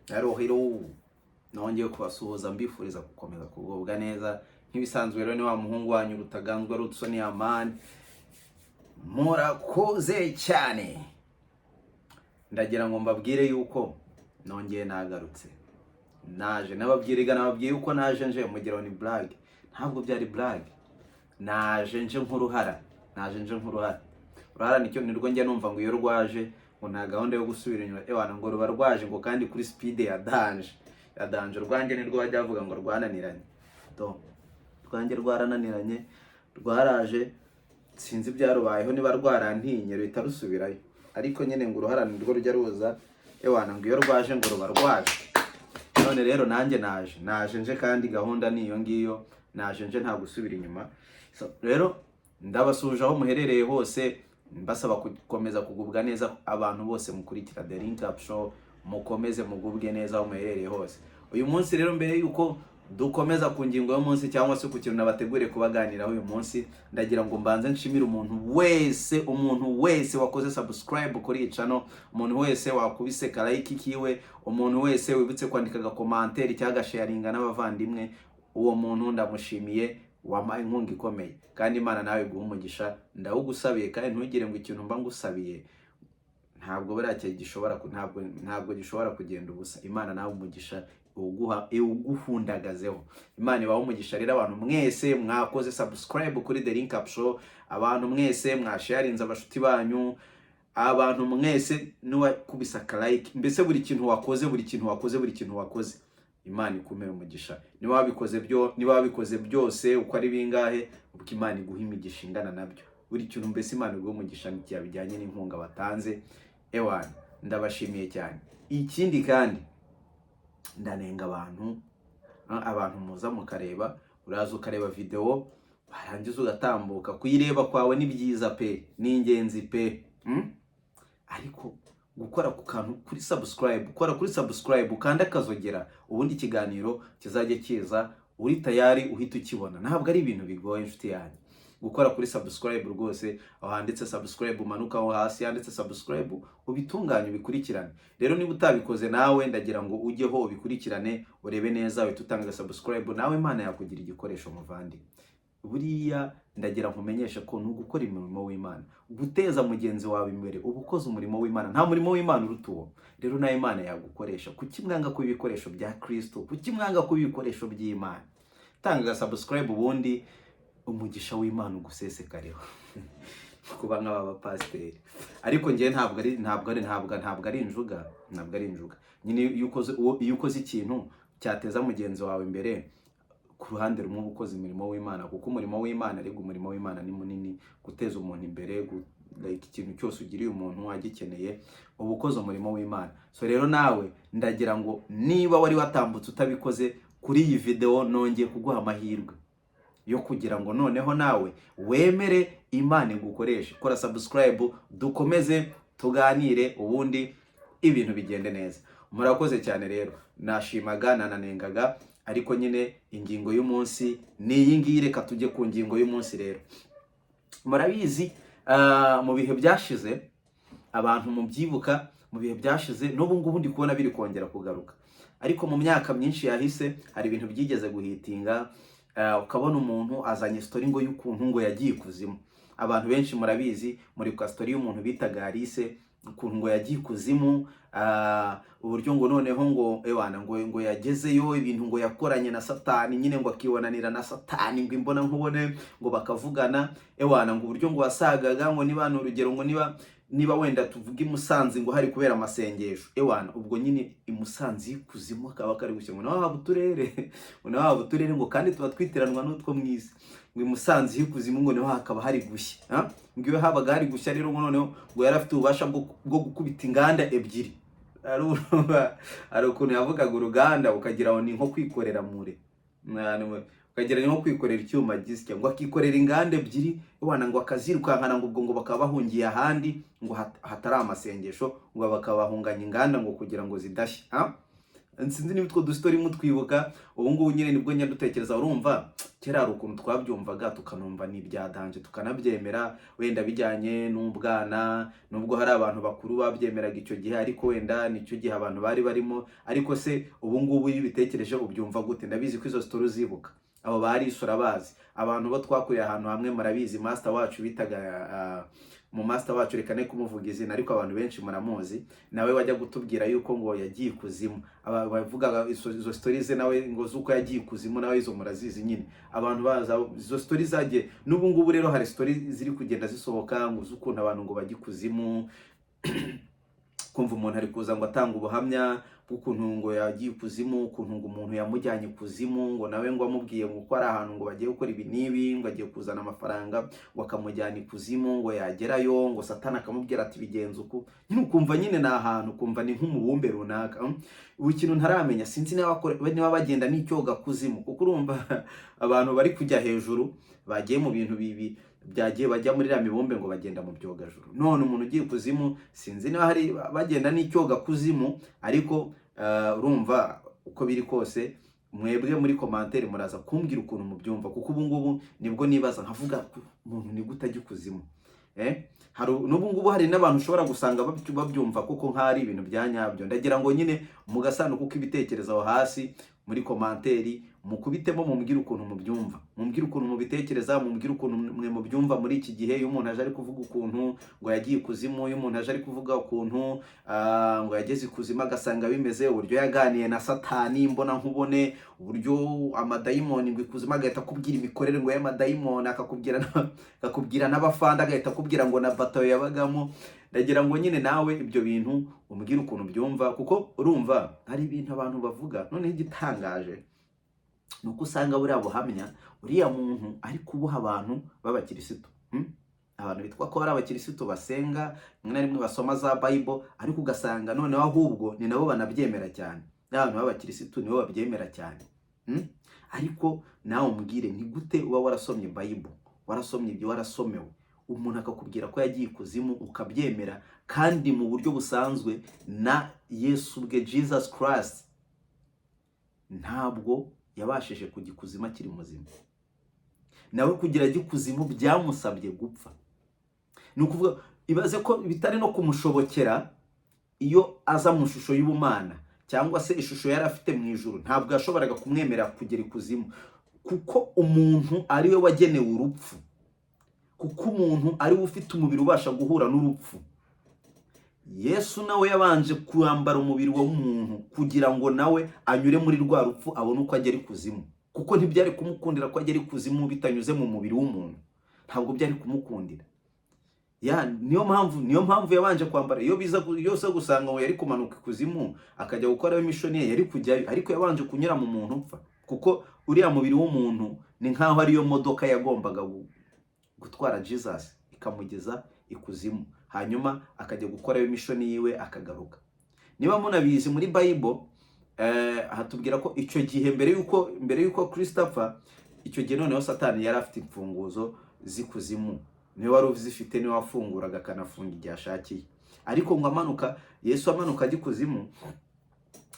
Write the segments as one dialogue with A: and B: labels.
A: Hello, hello. Nongeye kubasuhuza, mbifuriza gukomeza kugubwa neza nk'ibisanzwe. Rero ni wa muhungu wanyu Rutaganzwa Rutsoni Amani. Murakoze cyane. Ndagira ngo mbabwire yuko nongeye nagarutse, naje nababwiriga, nababwiye yuko naje nje mugira ngo ni blague. Ntabwo byari blague. Naje nje nk'uruhara, naje nje nk'uruhara. Uruhara nicyo nirwo njya numva ngo iyo rwaje ngo nta gahunda yo gusubira inyuma. Ewana, ngo ruba rwaje ngo kandi kuri speed ya danger, ya danger. Rwanjye nirwo bajya bavuga ngo rwananiranye. Do rwanjye rwarananiranye, rwaraje, sinzi ibyarubayeho, niba rwarantinye ruhita rusubirayo. Ariko nyine ngo uruhara nirwo rujya ruza. Ewana, ngo iyo rwaje ngo ruba rwaje. None rero nanjye naje, naje nje, kandi gahunda ni iyo ngiyo. Naje nje, nta gusubira inyuma. So, rero ndabasuhuje aho muherereye hose, mbasaba gukomeza kugubwa neza. Abantu bose mukurikira The Link Up Show, mukomeze mugubwe neza aho muherereye hose. Uyu munsi rero, mbere yuko dukomeza ku ngingo y'umunsi cyangwa se ku kintu nabateguriye kubaganiraho uyu munsi, ndagira ngo mbanze nshimire umuntu wese, umuntu wese wakoze subscribe kuri iyi channel, umuntu wese wakubise ka like kiwe, umuntu wese wibutse kwandika agacommentaire cyangwa agasharinga n'abavandimwe. Uwo muntu ndamushimiye, wampaye inkunga ikomeye, kandi Imana nawe iguha umugisha. Ndawugusabiye, kandi ntugire ngo ikintu mba ngusabiye ntabwo buriya gishobora ntabwo gishobora kugenda ubusa. Imana nawe umugisha uguha iwuguhundagazeho. Imana ibahe umugisha. Rero abantu mwese mwakoze subscribe kuri The Link Up Show, abantu mwese mwasharinze abashuti banyu, abantu mwese n'uwakubise akalike, mbese buri kintu wakoze, buri kintu wakoze, buri kintu wakoze, Imana ikumere umugisha. Niba wabikoze byo, niba wabikoze byose uko ari bingahe, ubwo Imana iguha imigisha ingana nabyo. Buri kintu mbese Imana iguha umugisha bijyanye n'inkunga watanze. Ewana, ndabashimiye cyane. Ikindi kandi ndanenga abantu, abantu muza mukareba, uraza ukareba video, warangiza ugatambuka. Kuyireba kwawe ni byiza pe, ni ingenzi pe, Ariko gukora ku kantu kuri subscribe, ukora kuri subscribe, ukanda akazogera, ubundi ikiganiro kizajya kiza uri tayari, uhita ukibona. Ntabwo ari ibintu bigoye, inshuti yanjye, gukora kuri subscribe rwose. Aho handitse subscribe, umanuka aho hasi handitse subscribe, ubitunganye, ubikurikirane. Rero niba utabikoze nawe, ndagira ngo ujyeho ubikurikirane, urebe neza, uhite utanga subscribe. Nawe Imana yakugira igikoresho, muvandi. Buriya ndagira nkumenyeshe ko ni ugukora umurimo w'Imana, guteza mugenzi wawe imbere, uba ukoze umurimo w'Imana. Nta murimo w'Imana uruta uwo. Rero nawe Imana yagukoresha. Kuki mwanga kuba ibikoresho bya Kristo? Kuki mwanga kuba ibikoresho by'Imana? Tanga subscribe, ubundi umugisha w'Imana ugusesekareho. Kuba nk'aba bapasiteri, ariko njyewe ntabwo ari injuga, ntabwo ari injuga nyine. Iyo ukoze ikintu cyateza mugenzi wawe imbere, ku ruhande rumwe uba ukoze umurimo w'Imana, kuko umurimo w'Imana, ariko umurimo w'Imana ni munini. Guteza umuntu imbere, like ikintu cyose ugiriye umuntu agikeneye, uba ukoze umurimo w'Imana. So rero nawe ndagira ngo niba wari watambutse utabikoze, kuri iyi video nongeye kuguha amahirwe yo kugira ngo noneho nawe wemere Imana igukoreshe. Kora subscribe, dukomeze tuganire, ubundi ibintu bigende neza. Murakoze cyane. Rero nashimaga, nananengaga, ariko nyine ingingo y'umunsi ni iyi ngiyi. Reka tujye ku ngingo y'umunsi. Rero murabizi, mu bihe byashize, abantu mubyibuka, mu bihe byashize, n'ubu ngubu ndi kubona biri kongera kugaruka, ariko mu myaka myinshi yahise hari ibintu byigeze guhitinga, ukabona umuntu azanye story ngo y'ukuntu ngo yagiye ikuzimu. Abantu benshi murabizi, muri ka story y'umuntu bitaga Alice, ukuntu ngo yagiye ikuzimu, uburyo ngo noneho ngo ewana ngo yagezeyo, ibintu ngo yakoranye na Satani nyine, ngo akibonanira na Satani ngo imbona nkubone, ngo bakavugana. Ewana, ngo uburyo ngo wasagaga ngo niba, ni urugero, ngo niba wenda tuvuga i Musanze ngo hari kubera amasengesho, ewana, ubwo nyine i Musanze y'ikuzimu kaba kari gushya, ngo naho haba uturere, ngo naho haba uturere, ngo kandi tuba twitiranwa n'utwo mu isi, ngo i Musanze y'ikuzimu ngo niho hakaba hari gushya, ha? Ngo iyo habaga hari gushya rero, ngo noneho ngo yari afite ububasha bwo gukubita inganda ebyiri. Hari ukuntu yavugaga uruganda ukagira ngo ni nko kwikorera mure, ukagira ni nko kwikorera icyuma gisya, ngo akikorera inganda ebyiri, wana, ngo akazirukankana, ngo ubwo ngo bakaba bahungiye ahandi ngo hatari amasengesho, ngo bakabahunganya inganda ngo kugira ngo zidashya, ha? Sinzi niba utwo dustory mutwibuka. Ubu ngubu nyine nibwo njya dutekereza. Urumva, kera hari ukuntu twabyumvaga tukanumva ni ibya danger, tukanabyemera, wenda bijyanye n'ubwana, nubwo hari abantu bakuru babyemeraga icyo gihe, ariko wenda nicyo gihe abantu bari barimo. Ariko se ubu ngubu iyo ubitekereje ubyumva gute? Ndabizi ko izo story uzibuka. Abo barisura bazi abantu bo twakuriye ahantu hamwe, murabizi, master wacu bitaga mu master wacu, reka ne kumuvuga izina, ariko abantu benshi muramuzi, nawe wajya gutubwira yuko ngo yagiye ikuzimu. Bavugaga izo story ze nawe ngo z'uko yagiye ikuzimu, nawe izo murazizi nyine, abantu baza izo story zagiye. N'ubu ngubu rero hari story ziri kugenda zisohoka ngo z'ukuntu abantu ngo bajya ikuzimu, kumva umuntu ari kuza ngo atanga ubuhamya bw'ukuntu ngo yagiye ikuzimu, ukuntu ngo umuntu yamujyanye ikuzimu, ngo nawe ngo amubwiye ngo ko ari ahantu ngo bagiye gukora ibi n'ibi, ngo agiye kuzana amafaranga, ngo akamujyana ikuzimu, ngo yagerayo ngo Satani akamubwira ati: "Bigenze uku." Nyine ukumva nyine ni ahantu, ukumva ni nk'umubumbe runaka. Ubu ikintu ntaramenya, sinzi niba bagenda n'icyoga kuzimu, kuko urumva abantu bari kujya hejuru bagiye mu bintu bibi byagiye bajya muri iriya mibumbe ngo bagenda mu byogajuru. None umuntu ugiye ikuzimu, sinzi niba hari bagenda n'icyoga kuzimu, ariko urumva uko biri kose, mwebwe muri commentaire muraza kumbwira ukuntu mubyumva, kuko ubu ngubu nibwo nibaza nkavuga: umuntu ni gute ajya ikuzimu? Hari n'ubu ngubu hari n'abantu ushobora gusanga babyumva kuko nk'aho ari ibintu bya nyabyo. Ndagira ngo nyine mu gasanduku k'ibitekerezo aho hasi muri commentaire mukubitemo, mumbwire ukuntu mubyumva, mumbwire ukuntu mubitekereza, mumbwire ukuntu mwe mubyumva muri iki gihe. Iyo umuntu aje ari kuvuga ukuntu ngo yagiye ikuzimu, iyo umuntu aje ari kuvuga ukuntu ngo yageze ikuzimu agasanga bimeze, uburyo yaganiye na Satani mbona nkubone, uburyo amadayimoni ngo ikuzimu agahita akubwira imikorere ngo y'amadayimoni, akakubwira n'abafanda, agahita akubwira ngo na batayo yabagamo. Ndagira ngo nyine nawe ibyo bintu umbwire ukuntu byumva, kuko urumva hari ibintu abantu bavuga. Noneho igitangaje ni uko usanga buriya buhamya uriya muntu ari kubuha abantu b'abakirisitu, Abantu bitwa ko ari abakirisitu basenga, rimwe na rimwe basoma za Bible, ariko ugasanga noneho ahubwo ni nabo banabyemera cyane. N'abantu b'abakirisitu nibo babyemera cyane. Ariko nawe umbwire, ni gute uba warasomye Bible, warasomye ibyo warasomewe, umuntu akakubwira ko yagiye ikuzimu ukabyemera, kandi mu buryo busanzwe na Yesu ubwe, Jesus Christ, ntabwo yabashije kujya ikuzimu akiri muzima? Nawe kugira ajye ikuzimu byamusabye gupfa. Ni ukuvuga, ibaze ko bitari no kumushobokera iyo aza mu ishusho y'ubumana cyangwa se ishusho yari afite mu ijuru, ntabwo yashoboraga kumwemerera kugera ikuzimu, kuko umuntu ari we wagenewe urupfu, kuko umuntu ari we ufite umubiri ubasha guhura n'urupfu. Yesu nawe yabanje kwambara umubiri w'umuntu kugira ngo nawe anyure muri rwa rupfu, abone uko agera ikuzimu, kuko ntibyari kumukundira ko agera ikuzimu bitanyuze mu mubiri w'umuntu, ntabwo byari kumukundira. Ya, niyo mpamvu yabanje kwambara. Iyo biza yose gusanga ngo yari kumanuka ikuzimu akajya gukorayo mission ye, yari kujyayo, ariko yabanje kunyura mu muntu upfa, kuko uriya mubiri w'umuntu ni nk'aho ariyo modoka yagombaga gutwara Jesus ikamugeza ikuzimu, hanyuma akajya gukorayo mission yiwe akagaruka. Niba munabizi, muri Bible hatubwira ko icyo gihe mbere yuko Kristo apfa, icyo gihe noneho Satani yari afite imfunguzo z'ikuzimu, niwe wari uzifite, niwe wafunguraga akanafunga igihe ashakiye. Ariko ngo amanuka, Yesu amanuka ajya ikuzimu,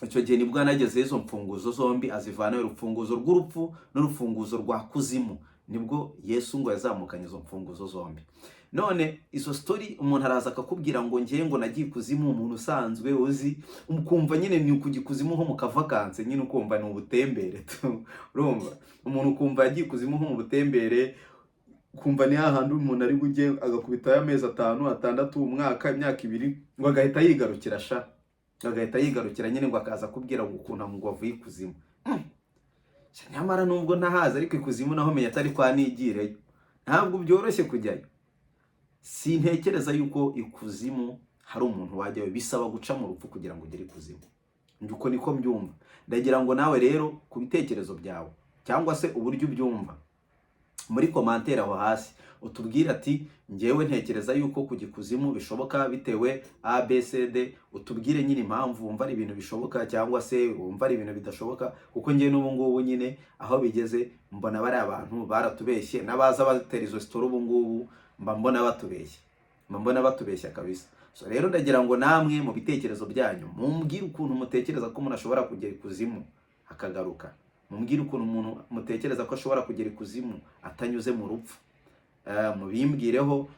A: icyo gihe nibwo yanagezeho izo mfunguzo zombi azivanayo, urufunguzo rw'urupfu n'urufunguzo rwa kuzimu. Nibwo Yesu ngo yazamukanye izo mfunguzo zombi. None izo story umuntu araza akakubwira ngo ngiye ngo nagiye ikuzimu, umuntu usanzwe uzi, ukumva nyine ni ukujya ikuzimu nko mu kavacances nyine, ukumva ni ubutembere tu. Urumva, umuntu ukumva yagiye ikuzimu nko mu butembere, ukumva ni hahandi umuntu ari bujye agakubitayo amezi 5, 6, umwaka, imyaka 2, ngo agahita yigarukira sha, agahita yigarukira nyine, ngo akaza akubwira ngo ukuntu ngo avuye ikuzimu. Nyamara nubwo ntahazi, ariko ikuzimu naho menya atari kwa nigireyo, ntabwo byoroshye kujyayo. Sintekereza yuko ikuzimu hari umuntu wajyayo, bisaba guca mu rupfu kugira ngo ugere ikuzimu. Uko niko mbyumva. Ndagira ngo nawe rero ku bitekerezo byawe cyangwa se uburyo ubyumva, muri commentaire aho hasi utubwire ati: "Ngewe ntekereza yuko kujya ikuzimu bishoboka bitewe A B C D." Utubwire nyine impamvu wumva ari ibintu bishoboka cyangwa se wumva ari ibintu bidashoboka, kuko ngewe n'ubu ngubu nyine aho bigeze mbona bari abantu baratubeshye. N'abaza batera izo story ubu ngubu mba mbona batubeshya, mba mbona batubeshya kabisa. So rero ndagira ngo namwe mu bitekerezo byanyu mumbwire ukuntu mutekereza ko umuntu ashobora kugera ikuzimu akagaruka. Mumbwire ukuntu umuntu mutekereza ko ashobora kugera ikuzimu atanyuze mu rupfu. Mubimbwireho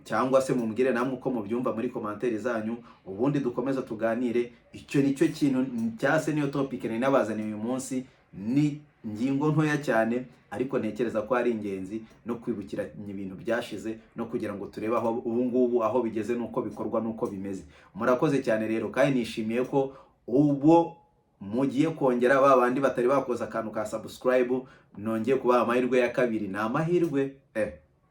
A: cyangwa se mumbwire namwe uko mubyumva muri commentaire zanyu, ubundi dukomeze tuganire. Icyo nicyo kintu cyangwa se niyo topic nari nabazaniye uyu munsi. Ni ingingo ntoya cyane, ariko ntekereza ko ari ingenzi no kwibukiranya ibintu byashize no kugira ngo turebe aho ubu ngubu aho bigeze n'uko bikorwa n'uko bimeze. Murakoze cyane rero, kandi nishimiye ko ubwo mugiye kongera ba bandi batari bakoze akantu ka subscribe, nongeye kubaha amahirwe ya kabiri. Ni amahirwe,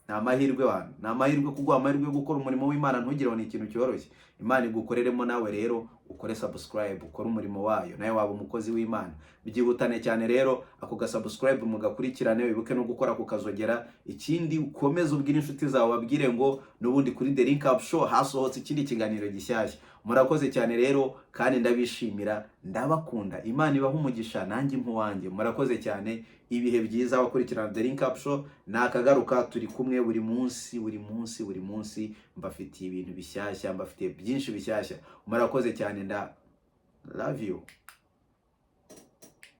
A: ni amahirwe wana, ni amahirwe kuguha amahirwe yo gukora umurimo w'Imana. Ntugire ngo ni ikintu cyoroshye. Imana igukoreremo, nawe rero ukore subscribe, ukore umurimo wayo, nawe waba umukozi w'Imana. Byihutane cyane rero ako ga subscribe mugakurikirane, wibuke no gukora ku kazogera. Ikindi, ukomeze ubwire inshuti zawe, babwire ngo n'ubundi kuri The Link Up Show hasohotse ikindi kiganiro gishyashya. Murakoze cyane rero, kandi ndabishimira, ndabakunda. Imana ibaha umugisha, nanjye impuwanjye. Murakoze cyane, ibihe byiza abakurikirana The Link Up Show. Nakagaruka, turi kumwe buri munsi, buri munsi, buri munsi. Mbafitiye ibintu bishyashya, mbafitiye byinshi bishyashya. Murakoze cyane, nda love you.